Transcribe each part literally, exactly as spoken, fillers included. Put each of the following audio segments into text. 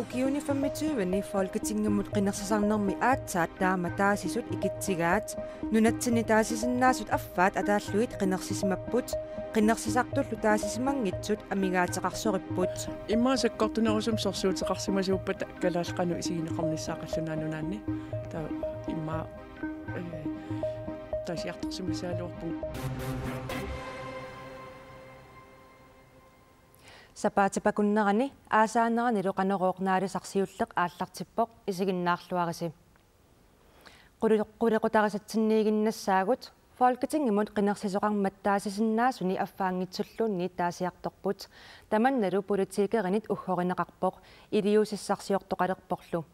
Ukiuni femogtyve-ni Folketingimut qinersisarnermi aatsaat taama taasisut ikitsigaat. Nunatsinni taasisinnaasut affaat ataallugit qinersisimapput. Qinersisartullu taasisimanngitsut amigaateqarsoripput. Immaqa sakkortunerusumik sorsuuteqarsimasuuppata kalaallit qanoq isigineqarnissaat qallunaat nunaanni. Taava immaqa, eh, taasiartorsimassaagaluarpugut. Sapaatip akunnerani aasaaneranilu Qanorooq naalisarsiulleq aallartippoq, isiginnaarluarisi. Quli-, qulequtarisatsinniiginnassaagut Folketingimut qinersisoqarmat taasisinnaasuni affaanngitsulluunniit taasiartorput. Tamannalu politikerinit uggorineqarpoq, iliuusissarsiortoqalerporlu.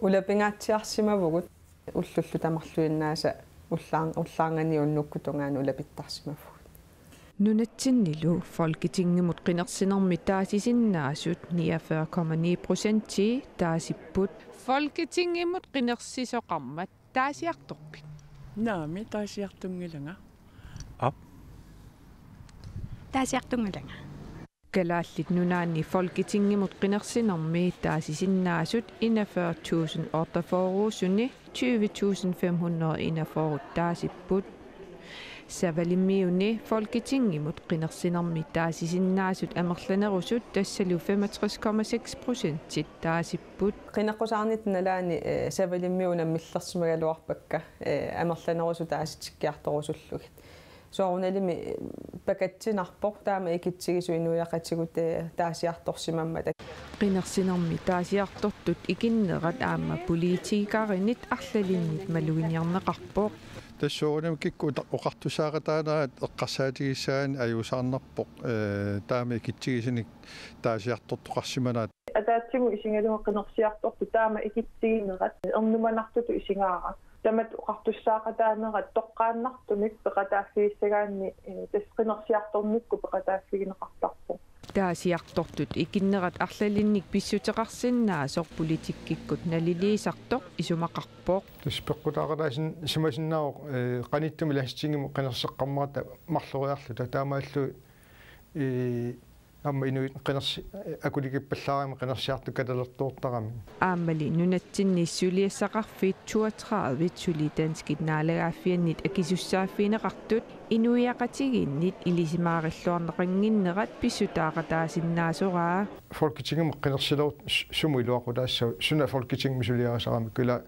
Ulapingaatsiarsimavugut ullullu tamarluinnaasa ullaar-, ullaarnganiit unnukkut tungaanut ulapittarsimavugut. Nunatsinnilu Folketingimut qinersinermi taasisinnaasut niogfyrre komma ni procenti taasipput. Folketingimut qinersisoqarmat taasiartorpit? Naamik, taasiartunngilanga. Aap. Taasiartunngilanga. Kalaallit Nunaanni Folketingimut qinersinermi taasisinnaasut enogfyrre tusind otteogfyrre-suni tyve tusind fem hundrede enogfyrre taasipput. Savalimmiuni Folketingimut qinersinermi taasisinnaasut amerlanerusut tassalu femogtres komma seks procentit taasipput. Qineqqusaarnitta nalaani, eh, Savalimmiut unammillersimagaluarpakka, eh, amerlanerusut taasitikkiartorusullugit. Soorunalimi pakatsinarpoq taama ikitsigisut inuiaqatigiit, eh, taasiartorsimammata. Qinersinermi taasiartortut ikinnerat aamma politikerinit arlalinnik maluginiarneqarpoq. Tassa soorunami kikkut oqartussaaqataanerat eqqarsaatigissagaanni ajuusaarnarpoq, eh, taama ikitsigisunik taasiartortoqarsimanaat. Ataatsimut isigalugu qinersiartortut taama ikitsiginerat ernumanartutut isigaara. Tamatta oqartussaaqataanerat toqqaannartumik peqataaffigissagaanni, eh, tassa qinersiartornikkut peqataaffigineqartarpoq. Taasiartortut ikinnerat arlalinnik pissuteqarsinnaasoq politikkikkut naliliisartoq isumaqarpoq. Tassa peqqutaaqataasimasinnaavoq, eh, qanittumi Landstingimut qinerseqqammaratta marloriarluta taamaallu, eh, aamma inuit qinersi-, akulikippallaarami qinersiartut kalalertuortaramik. Aammali nunatsinni suliassaqarfiit toogtredive suli danskit naalagaaffiannit akisussaaffigineqartut inuiaqatigiinnit ilisimaarilluarneqannginnerat pissutaaqataasinnaasoraa. Folketingimut qinersilerutta s-, sumut iluaqutaassavat, suna Folketingimi suliarisarami, ila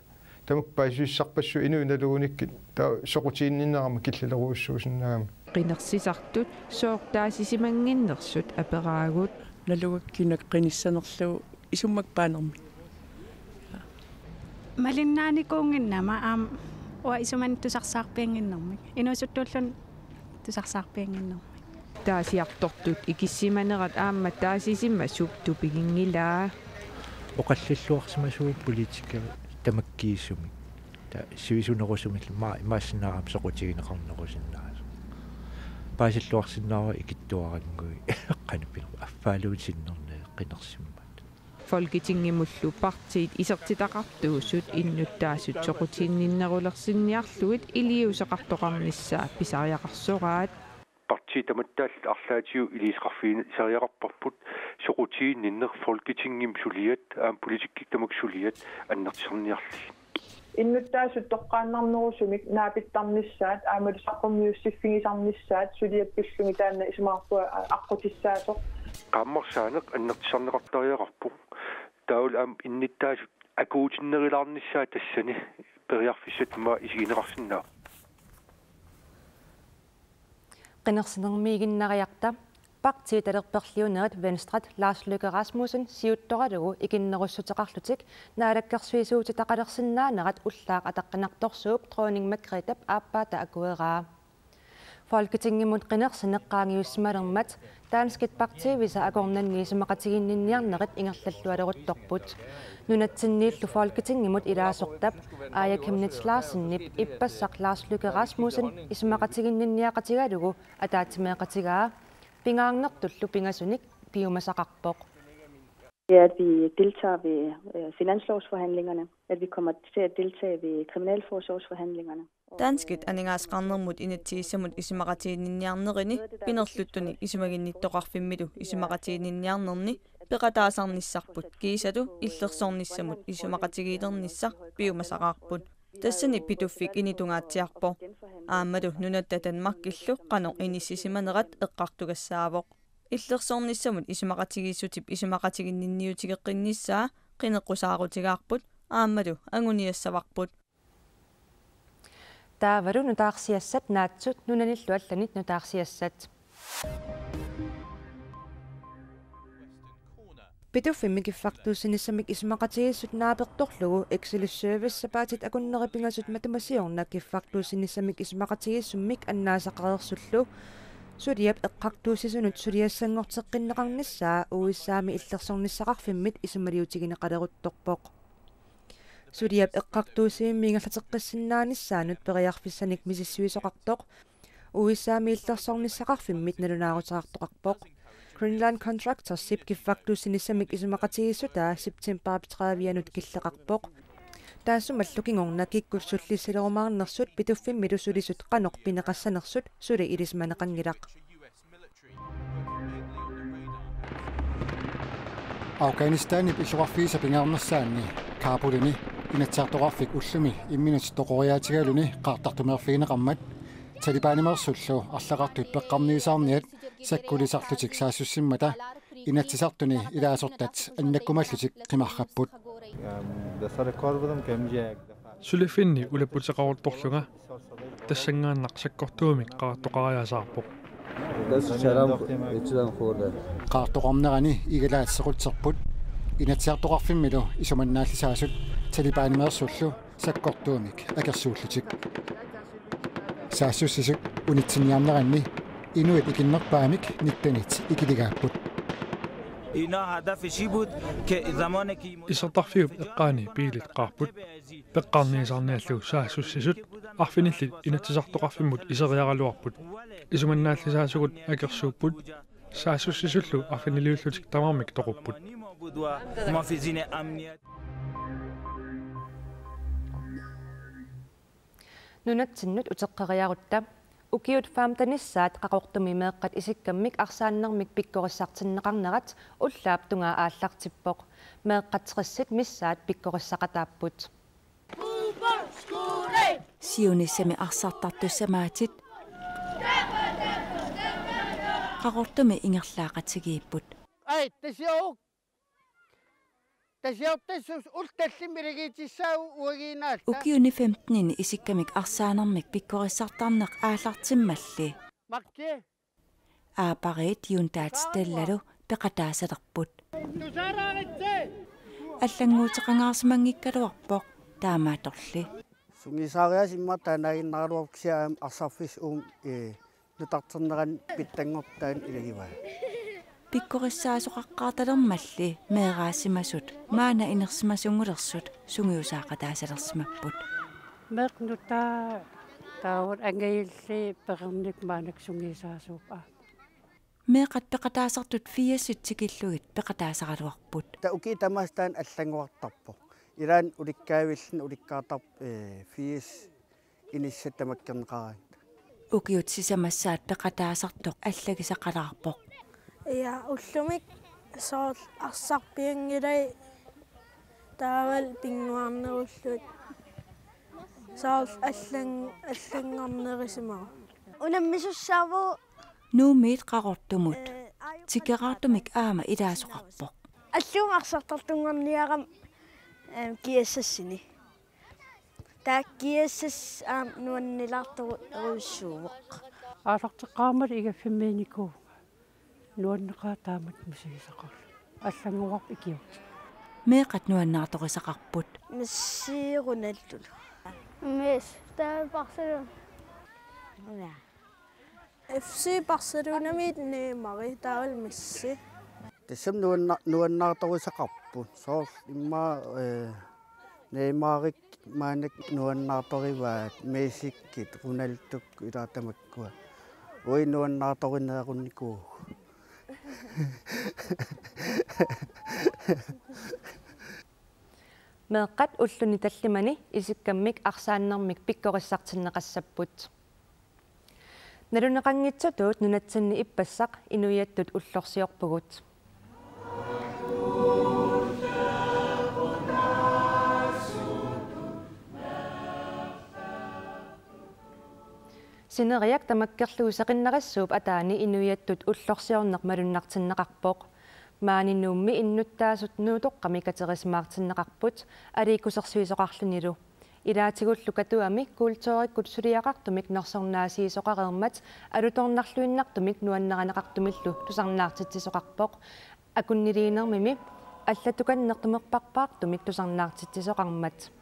tamakku paasissutissarpassuit inuit nalugunikkit, taava soqutiginninnermik killilerujussuusinnaagami. Qinersisartut sooq taasisimannginnersut aperaagut. Nalugakkina qinissanerlugu isummakkut paanermik. Malinnaanikuunnginnama aamma uanga isumanik tusarsaarpiannginnermik. Inuusuttuulluni tusarsaarpiannginnermik. Taasiartortut ikissimanerat aamma taasisimasup tupiginngilaa. Oqallilluarsimasuuvoq politikerit tamakkiisumik. Taava sivisunerusumillu ma-, imaassinnaavoq aamma soqutigineqarnerusinnaasoq. Paasilluarsinnaavara ikittuarannguit qanoq pineq affaaluunniit sinnerneq qinersimmat. Folketingimullu partiit isertitaqartuusut innuttaasut soqutiginninnerulersinniarlugit iliuuseqartoqarnissaa pisariaqarsoraat. Partiit tamattaallutik arlaatigut iliuuseqarfigisariaqarparput soqutiginninneq Folketingimi suliat, aamma politikkikkut tamakku suliat annertusarniarlugit. Innuttaasut toqqaannarnerusumik naapittarnissaat aammalu saqqummiussiffigisarnissaat suliat pillugit taanna isumaqarpunga a-, aqqutissaasoq. Qaammarsaaneq annertusarneqartariaqarpoq. Taavalu aamma innuttaasut akuutinnerulaarnissaat tassani periarfissat immaqa isigineqarsinnaavoq. Qinersinermiiginnariarta. Partiit talerperliunerit Venstret Lars Løkke Rasmussen siuttoralugu ikinnerussuteqarlutik naalakkersuisuutitaqalersinnaanerat ullaaq ataqqinartorsuup Dronning Margrethep aappaata akueraa. Folketingimut qinersineq qaangiussimalermat danskit partiivisa akornanni isumaqatiginninniarnerit ingerlallualeruttorput. Nunatsinniillu Folketingimut ilaasortap Aaja Chemnitz Larsenip ippassaq Lars Løkke Rasmussen isumaqatiginninniaqatigalugu ataatsimeeqatigaa, pingaarnertullu pingasunik piumasaqarpoq. Ja, at vi deltager ved, øh, finanslovsforhandlingerne, at vi kommer til at deltage ved kriminalforsorgsforhandlingerne. Danskit aningaasaqarnermut inatsisissamut isumaqatiginninniarnerini pinerluttunik isumaginnittoqarfimmilu isumaqatiginninniarnerni peqataasarnissarput kiisalu illersornissamut isumaqatigiilernissaq piumasaqaarput. Tassani Pituffik initungaatsiarpoq. Aammalu nunatta Danmarkillu qanoq inissisimanerat eqqartugassaavoq. Illersornissamut isumaqatigiissutip isumaqatiginninniutigeqqinnissaa qineqqusaarutigaarput aammalu anguniassavarput. Taavalu nutaarsiassat naatsut nunanillu allanit nutaarsiassat. Pituffimmi kiffartuussinissamik isumaqatigiissut naapertorlugu Exelis Service sapaatit akunneri pingasut matuma siorna kiffartuussinissamik isumaqatigiissummik annaasaqareersullu suliap eqqartuussisunut suliassanngorteqqinneqarnissaa U S A-mi illersornissaqarfimmit isumaliutigineqaleruttorpoq. Suliap eqqartuussivimmi ingerlateqqissinnaanissannut periarfissanik misissuisoqartoq U S A-mi illersornissaqarfimmit nalunaaruteqartoqarpoq. Greenland Contractorsip kiffartuussinissamik isumaqatigiissutaa septembarip tredivianut killeqarpoq. Taassumalu kingorna kikkut sullissalerumaarnersut Pituffimmilu sulisut qanoq pineqassanersut suli ilisimaneqanngilaq. Afghanistanip illoqarfiisa pingaarnersaanni Kabulimi Inatsisartoqarfik ullumi imminut toqoriaatigaluni qaartartumeerfigineqarmat Talibanimeersullu arlaqartut peqqarniisaarniat sakkulisarlutik saassussimmata Inatsisartuni ilaasortat annakkumallutik qimarrapput. Suliffinni ulapputeqaruttorlunga tassanngaannaq sakkortuumik qaartoqariaasaarpoq. Qaartoqarnerani igalaat sequtserput Inatsisartoqarfimmilu isumannaallisaasut Talibanimeersullu sakkortuumik akersuullutik. Saassussisut unitsinniarneranni inuit ikinnerpaamik nittenit ikiligaapput. Isertarfiup eqqaani biilit qaarput. Peqqarniisaarniallu saassussisut arfinillit Inatsisartoqarfimmut iseriaraluarput. Isumannaallisaasugut akersuupput. Saassussisullu arfiniliullutik tamarmik toqupput. Nunatsinnut uteqqeriarutta. Ukiut femtenissaat Qaqortumi meeqqat isikkamik arsaannermik pikkorissartinneqarnerat ullaap tungaa aallartippoq. Meeqqat tressit missaat pikkorissaqataapput. Siunissami arsartartussamaatit Qaqortumi ingerlaaqatigiipput. Ai, tasioruk. Tasiortassus ullut tallimat ilagiitissaagut uagiinnaat. Ukiuni femtenini isikkamik arsaanermik pikkorissartarneq aallartimmalli. Marki. Aappariit Juntaat Stellalu peqataasalerput. Tusaaraaritsi. Allannguuteqangaarsimanngikkaluarpoq taamaattorli. Sungiusaariaaseq immaqa taanaaginnaraluarpoq kisianni aamma arsarfissat uunga, ee, nutarternerani pitsanngortaanni ilagivaa. Pikkorissaasoqaqqaartalermalli meeraasimasut maanna inersimasunngulersut sungiusaaqataasalersimapput. Meeqqat nutaat taava angajulliit peqarnikkut maannakkut sungiusaasuupput. Meeqqat peqataasartut firsit tikillugit peqataasaraluarput. Taava ukiut tamaasa taanna allanngorartarpoq. Ilaanni ulikkaavilluni ulikkaartarput, ee, firs inissat tamakkerneqaraangat. Ukiut sisamassaat peqataasartoq allagisaqalaarpoq. Ja, ullumi soorlu arsarpianngilai taavalu pinnguarnerullugit. Soorlu allan-, allanngornerusimavoq. Unammisussaavoq. Nuummiit Qaqortumut tikeraartumik aamma ilaasoqarpoq. Alluuma arsartartunngorniarama, em, G S S-ini. Taava G S S aamma nuannilaartorujussuuvoq. Aallarteqqaarmat igaffimmiinikuuvunga. Nuanneqaaq taamatut misigisaqarlunga. Allannguarput ikiorti. Meeqqat nuannaartorisaqarput. Messi Ronaldolu. Messi taava Barcelona. F C Barcelonamiit Neymari taavalu Messi. Tassami nuanna-, nuannaartorisaqarput. Soorlu immaqa, ee, Neymarik maannakkut nuannaartorivaat, Messikkut, Ronaldokkut ilaa tamakkua. Uagut nuannaartorineerunnikuuvugut. Meeqqat ulluni tallimani isikkammik arsaannermik pikkorissartinneqassapput. Naluneqanngitsutut nunatsinni ippassaq inuiattut ullorsiorpugut. Sineriak tamakkerlugu seqinnarissuup ataani inuiattut ullorsiorneq malunnartinneqarpoq. Maani Nuummi innuttaasut Nuutoqqami katerisimaartinneqarput aliikkusersuisoqarlunilu. Ilaatigullu Katuami kulturikkut suliaqartumik nersornaasiisoqareermat alutornarluinnartumik nuannarineqartumillu tusarnaartitsisoqarpoq. Akunniliinermimi allatukannertumerparpaartumik tusarnaartitsisoqarmat.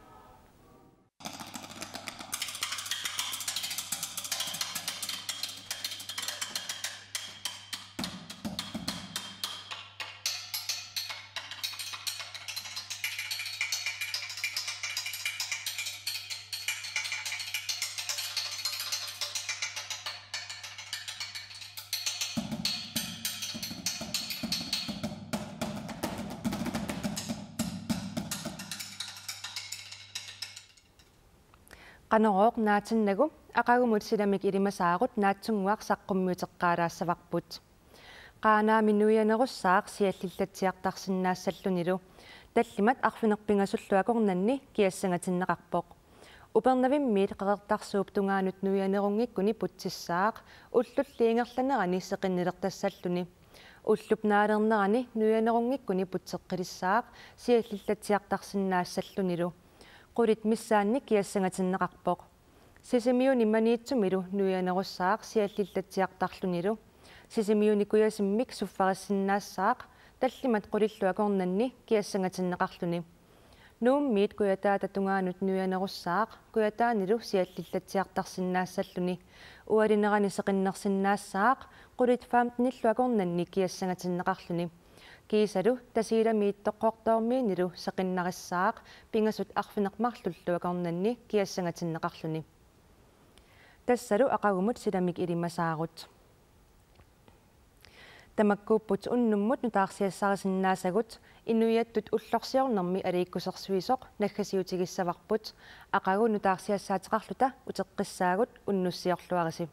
Qanorooq naatinnagu aqagumut silamik ilimasaarut naatsunnguaq saqqummiuteqqaalaassavarput. Qaanaami nuianerussaaq siallillatsiartarsinnaassallunilu. Tallimat arfineq-pingasullu akornanni kiassangatinneqarpoq. Upernavimmiit Qeqertarsuup tungaanut nuianerunngikkuni putsissaaq, ullulli ingerlanerani seqinnilertassalluni. Ullup naalernerani nuianerunngikkuni putseqqilissaaq siallillatsiartarsinnaassallunilu. Qulit missaanni kiassangatinneqarpoq. Sisimiuni Maniitsumilu nuianerussaaq siallillatsiartarlunilu. Sisimiuni Kujasimmik suffarissinnaassaaq, tallimat qulillu akornanni kiassangatinneqarluni. Nuummiit Kujataata tungaanut nuianerussaaq, Kujataanilu siallillatsiartarsinnaassalluni. Ualinerani seqinnersinnaassaaq, qulit femtenillu akornanni kiassangatinneqarluni. Kiisalu Tasiilamiit Toqqortoormiinilu seqinnarissaaq, pingasut arfineq-marlullu akornanni kiassangatinneqarluni. Tassalu aqagumut silamik ilimasaarut. Tamakkuupput unnummut nutaarsiassarisinnaasagut. Inuiattut ullorsiornermi aliikkusersuisoq naggasiutigissavarput. Aqagu nutaarsiassaateqarluta uteqqissaagut, unnussiorluarisi.